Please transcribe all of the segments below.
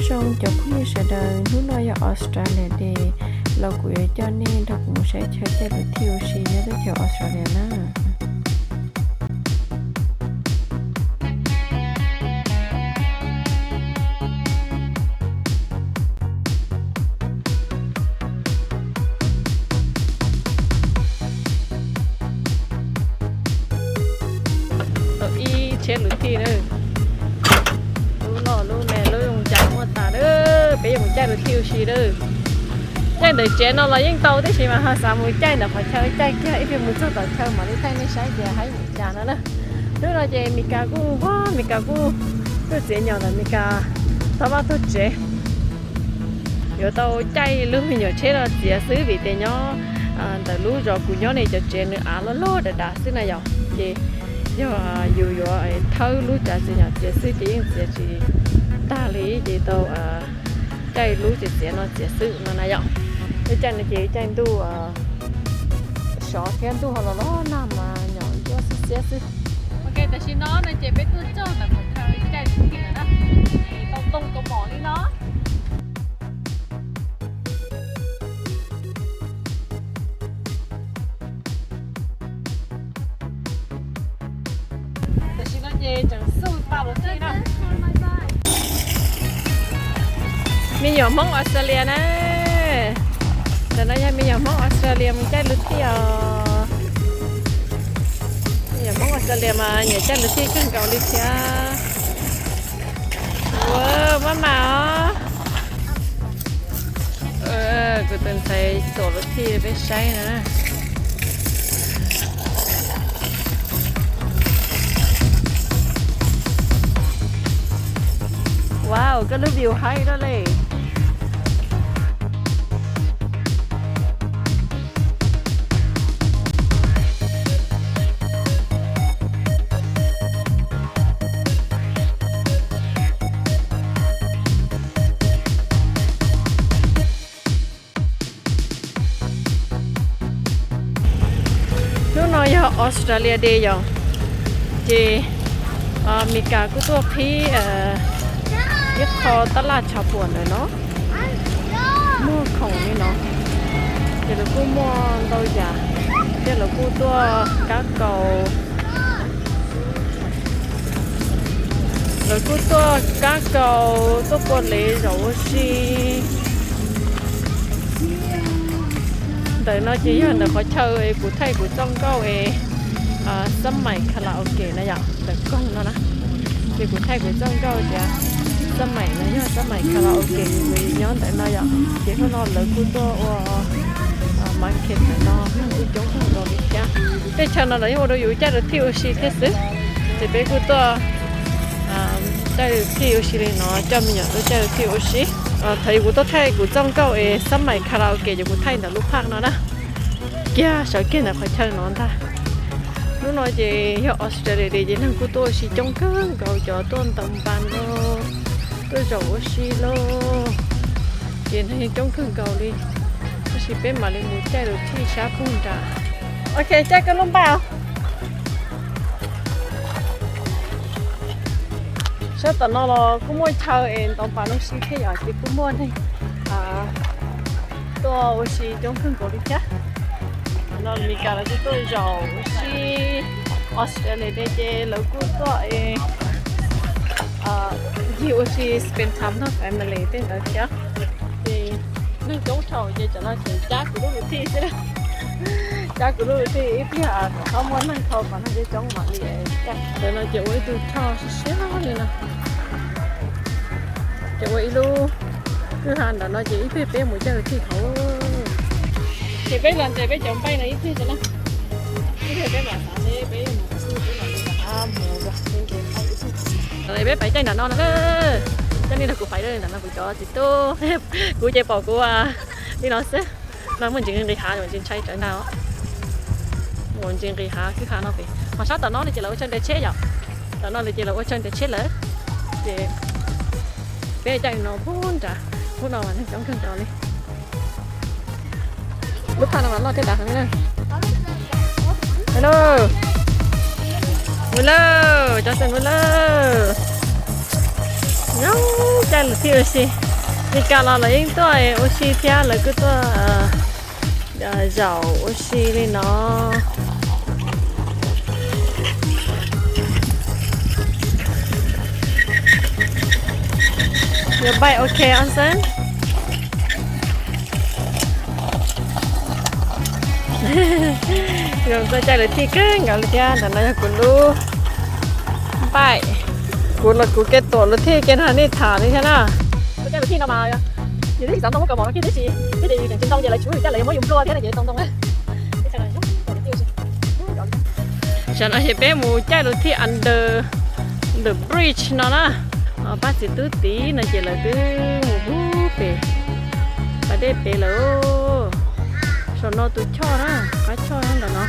Zoo cov phooj ywg sawv daws, hnub no yog Australia Day los kuv yuav coj nej nrog kuv mus saib chaw caij luv thij ua si nyob teb chaws Australia na. Tau ib tsheb luv thij na. Lub no lub me lub zoo cas muaj tas na. Peb yuav mus caij luv thij ua si na. Caij ntawm tsev no los yeej tau tib si mas ho xav mus caij ntawm qhov chaw caij kiag ib pliag mus txog tom chaw mam li thaij nej saib tias haib mus cas no na. Hnub no ces Mes Kas kuj, Mes Kas kuj tuaj txiav nyom ntawm Mes Kas tog vaj tog tsev. Yuav tau caij lub me nyuam tsheb no txiav xwb vim tias nyob ntawm lub zos kuv nyob ne cov tsev nws av loj loj dav dav xwb na yom. Ces yog yus yuav thawb lub tsav txiav nyom txiav xwb ces yeej txiav tsis tag li ces tau caij lub txiav txiav no txiav xwb no na yom. Lub caij no ces caij ntuj sov thiab ntuj ho los los nag mas nyom yuav xiab xiab xwb. Ok, tam sim no no ces peb tuaj txog ntawm qhov chaw caij luv thij lawm na. Tau tooj kaus mom li no. Tam sim no ces tseem xub pa luv thij na. Me nyuam Hmoob Australia na. Ntawm no yog me nyuam Hmoob Australia mus caij luv thij os. Me nyuam Hmoob Australia mas nyiam caij luv thij kawg nkaus li thiab. Ua maj mam os. Kuv tus ntxhais txuam luv thij peb saib na. Wow, koj lub view haib loj li. Hnub no yog Australia Day yom, ces Mes Kas kuj tuaj qhib ib qho tab laj tshav puam ntawm no, muag khoom li no, ces lawv kuj muaj ntau yam, thiab lawv kuj tuaj kab kaus. Lawv kuj tuaj kab kaus, tuaj pua lev zaum ua si. Ntawm no ces yog ntawm qhov chaw es kuv thaij kuv txoj nkauj es xab maim karaoke na yom, ntawm koog no na. Ces kuv thaij kuv txoj nkauj tias xab maim no yog xab maim karaoke, kuv nyob ntawm no yom. Ces hnub no lawv kuj tuaj ua market ntawm no, neeg kuj coob kawg nkaus li thiab. Tej chaw no los yeej ua rau yus caij luv thij ua si thiab xwb. Ces peb kuj tuaj caij luv thij ua si li no, coj me nyuam tuaj caij luv thij ua si. Thaum kuv tuaj thaij kuv txoj nkauj es xab maim karaoke ces kuv thaij ntawm lub park no na, kiag sawv kiag ntawm qhov chaw no ntag. Hnub no ces yog Australia Day ces neeg kuj tuaj ua si coob kawg nkaus, cov tuaj ntaus npas los, tuaj zaum ua si los, ces neeg coob kawg nkaus li. Tab sis peb mam li mus caij luv thij sab pug nrad. Ok, caij koj lub npaj. Sab tom no los kuj muaj chaw es ntaus npas ua si thiab yom, ces kuj muaj neeg tuaj ua si coob kawg nkaus li thiab. No Mes Kas lawv kuj tuaj zaum ua si, Australia Day ces lawv kuj tuaj ncig ua si, spend time nrog family tej ntawd thiab. Ces neeg coob dhau ces cov no ces cab kuv lub luv thij xwb. Cab kuv lub luv thij ib pliag kom txhob muaj neeg dhau kom neeg coob coob mam li. Ntawm no ces ua ib tug choj siab siab li no. Ces ua ib lub kwj ha ntawm no ces ib pliag peb mus caij luv thij hauv. Ces peb los ntes peb cov npaij no ib pliag tso na. Ib pliag peb mam xav seb peb yuav mus qhov twg, peb mam li rov qab mus ua ke ib pliag. Peb pais caij ntawm no no na. Coj nej nrog kuv pais, ntawm no kuv cov txiv tub. Kuv ces pom kuv li no xwb. No muaj ntsis nqis hav, ntsis ntshai tsawv ntag. Mus ntsis nqis hav kwj ha no pem. Ho sab tom no ces lawv ua chaw nres tsheb yom. Tom no ces lawv ua chaw nres tsheb lawm. Ces peb caij no pug nrad, pug no mas neeg coob kawg nkaus li. Lub phaj no mas loj thiab dav heev li na. Hello. Mus lauj, cov xeem mus lauj. Zoo caij lawv thiaj ua si. Li cas los lawv yeej tuaj ua si thiab, lawv kuj tuaj zaum ua si li no. Your bike okay, Anson? Zoo txoj caij lawv thiaj kawg nkaus li thiab. Ntawm no yog kuv lub bike, kuv los kuv kev tuam lawv thiaj kev no nej tham li thiab na. Txoj caij lawv thiaj no mas yus twb tsis xav ntoo muab kaus mom no kiag tib si, thiab ces yus tseem tsis ntoo ces lawv tsis pub yus caij, lawv yuav muab yus nplua thiab no ces tau ntoo na. Tam no ces peb mus caij lawv thiaj under the bridge no na. Pab txiv tub tid no ces lawv twb mus pug pem pas dej pem lawm. Saum no tus choj na, qab choj ntawm no.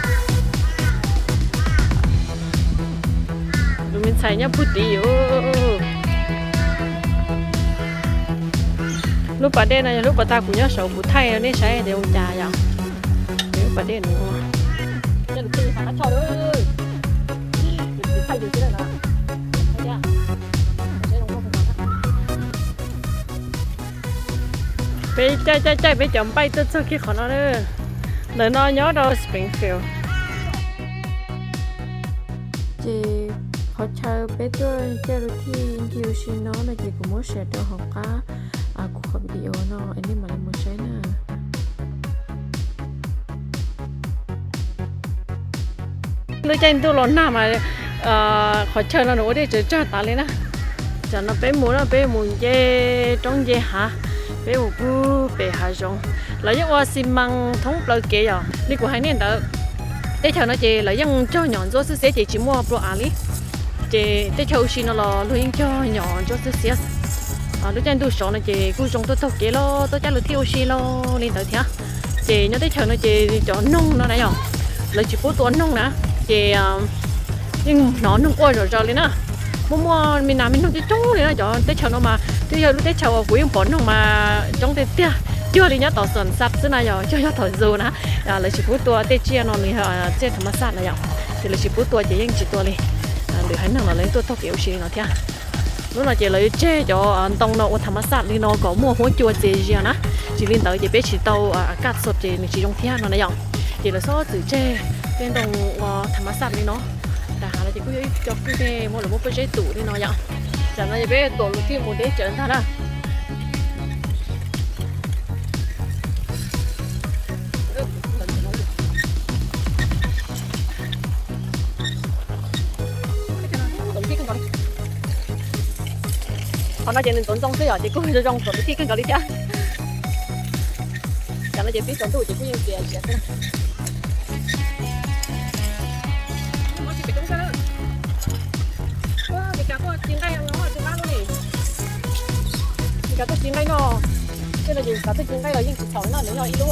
Tus me ntxhais nyob pug tid. Lub pas dej no yog lub pas tag kuv nyob saum kuv thaij nej saib tias zoo cas yom. Lub pas dej no. Peb caij caij caij peb cov npaij tuaj txog kiag qhov no na. Ntawm no nyob rau Springfield. Ces qhov chaw peb tuaj caij lub thij ncig ua si no no ces kuv muab share rau hauv qab kuv qhov video no es nej mam li mus saib na. Lub caij ntuj los nag mas qhov chaw no nws ua dej tsawv tsawg tas li na. Tam no peb mus no peb mus nce roob nce hav, peb mus pug pem hav zoov. Lawv yeej ua xi mas thoob plaws kev yom, li kuv hais nej ntawd. Teb chaws no ces lawv yeej cog nyom ntsuab xwb xiab ces tsis muaj plua av li. Ces teb chaws ua si no los luag yeej cog nyom ntsuab xwb xiab. Lub caij ntuj sov no ces kuj zoo tuaj taug kev los tuaj caij lawv thiaj ua si los li ntawd thiab. Ces nyob teb chaws no ces cov noog no na yom, lawv tsis pub tua noog na, ces yeej hnov noog quaj zom zaws li na. Muaj muaj me nas me noog coob coob li na. Cov teb chaws no mas twb yog lub teb chaws uas kuv yeej pom noog mas coob tiag tiag, cuag li nyob tom Xos Xas xwb na yom, cuag nyob tom zoo na. Lawv tsis pub tua tej tsiaj no nws yog tsiaj tham ma xaj na yom, ces lawv tsis pub tua ces yeej tsis tua li. Lwm haiv neeg los lawv yeej tuaj taug kev ua si li no thiab. Lub no ces lawv tseg cov ntoo no ua tham ma xaj li no kom muaj huab cua txias zias na, tsis li ntawd ces peb tsis tau kaj xom ces nws tsis zoo thiab no na yom. Ces lawv txhob txwm tseg tej ntoo ua tham ma xaj li no. Nram hav no ces kuj yog ib co kwj deg muab lawv muab pob zeb tum li no yom. Tam no ces peb tuam lawv thiaj mus deb tsawv ntag na. Qhov no ces nws ntxoov ntxoo xwb yom, ces kuj zoo zoo tuam lawv thiaj kawg nkaus li thiab. Tam no ces pib tsaus ntuj ces kuj yeej txias txias xwb. Meskas tuaj ci nqaij no, tej no ces xav tuaj ci nqaij los yeej tsis txhaum no, nws yog ib lub,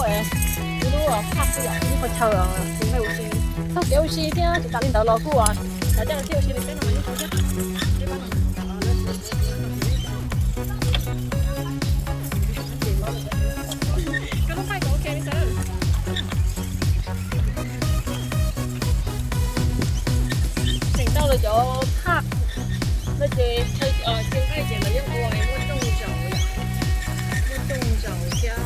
ib lub park xwb yom, ib lub qhov chaw ci nqaij ua si, taug kev ua si thiab. Tsis tas li ntawd los kuj cov caij lawv thiaj ua si li peb no los yeej tau thiab. Tseem tau lawv cov park no ces chaw ci nqaij ces lawv yeej ua muaj rooj zaum, muaj rooj zaum thiab.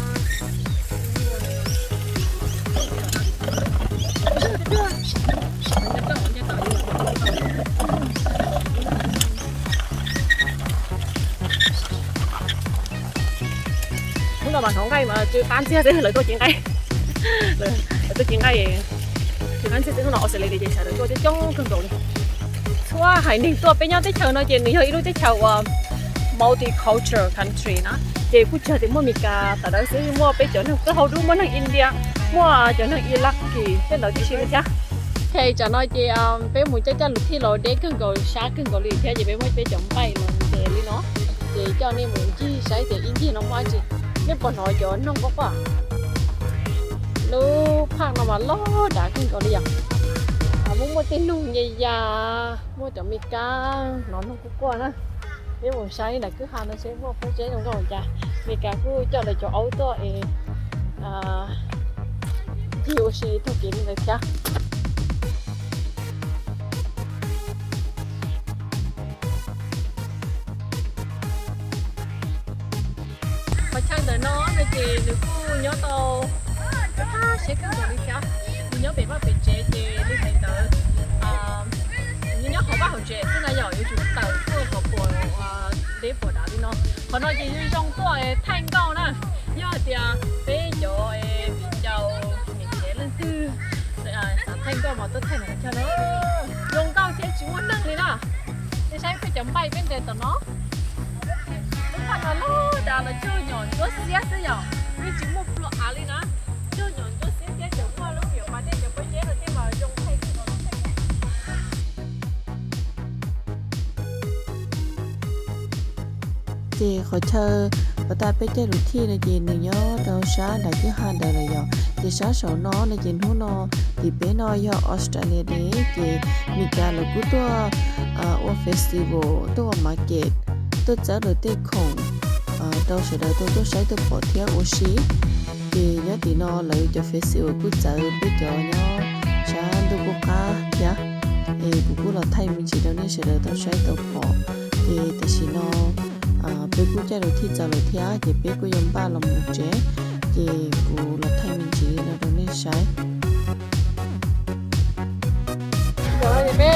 Hnub no mas hnov nqaij mas tsw qab ntxiag xwb, lawv tuaj ci nqaij. Lawv tuaj ci nqaij, tsw qab ntxiag xwb. Hnub no Australia ces sawv daws tuaj coob coob kawg nkaus li. Txhua haiv neeg tuaj, peb nyob teb chaws no ces nws yog ib lub teb chaws uas multicultural country na, ces kuj tsis hais tias muaj Meskas tas dawb xwb, muaj peb cov neeg plaub hau dub, muaj neeg India, muaj cov neeg Iraq tej ntawd tib si li thiab. Ok, tsam no ces peb mus caij caij lus thij los deb kawg nkaus, sab kawg nkaus li thiab ces peb muab peb cov npaij los ntes li no, ces coj nej mus ncig saib tias ib ncig no muaj dab tsi. Nej puas hnov cov noog quaj quaj? Lub park no mas loj dav kawg nkaus li yom. Muaj muaj tej noog nyas yas, muaj cov Meskas hnov noog quaj quaj na. Peb mus saib nram kwj ha no seb muaj pob zeb zoo nkauj cas. Meskas kuj coj lawv cov aub tuaj es ncig ua si taug kev li ntawd thiab. Ces nws kuj nyob tau qab siab kawg nkaus li thiab. Nws nyob pem vaj pem tsev ces li hais ntawd, nws nyob hauv vaj hauv tsev xwb na yom, yuav tsum tawm tuaj kom pom deb pom dav li no. Qhov no ces yog zoo tuaj thaij nkauj na. Yog hais tias peb cov viv ncaus niam tsev leej twg xav thaij nkauj mas tuaj thaij no na. Zoo nkauj thiab tsis muaj neeg li na. Nej saib peb cov npaij peb nres tom no. Lub paj no lub dav los cuag nyuam ntsuab xiab xwb yom, yeej tsis muaj plua av li na. Cuag nyuam ntsuab xiab thiab tseem muaj lub nyuam pas dej cov pob zeb no thiab mas zoo thaij. Ces qhov chaw uas tas peb caij lus thij no ces nws nyob rau sab nram kwj ha ntawd lawm yom. Ces sab saum no no ces hnub no tim peb no yog Australia Day, ces Meskas lawv kuj tuaj ua festival, tuaj ua market, tuaj txawb lawv tej khoom rau sawv daws tuaj tuaj saib tuaj pom thiab ua si. Ces nyob tim no lawv cov festival kuj txawv peb cov nyob sab ntuj qub qab thiab. Es kuv kuj los thaij me ntsis rau nej sawv daws tau saib tau pom. Ces tam sim no peb kuj caij lus thij txaus lawm thiab, ces peb kuj yuav npaj los mus tsev. Ces kuv los thaij me ntsis no rau nej saib. Peb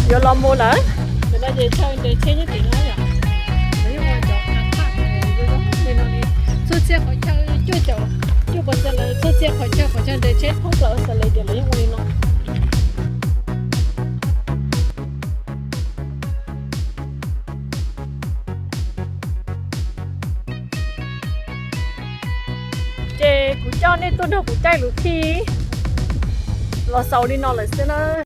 yuav los mus lawm. Ntawm no ces chaw nres tsheb nyob tim no yom. Lawv yeej ua cov qhab thaj li no li. Txhua txhia qhov chaw cuaj caum cuaj pos xas lawm, txhua txhia qhov chaw qhov chaw nres tsheb thoob plaws xas lawm ces lawv yeej ua li no. Ces kuv coj nej tuaj nrog kuv caij lus thij los xaus li no lawm xwb na.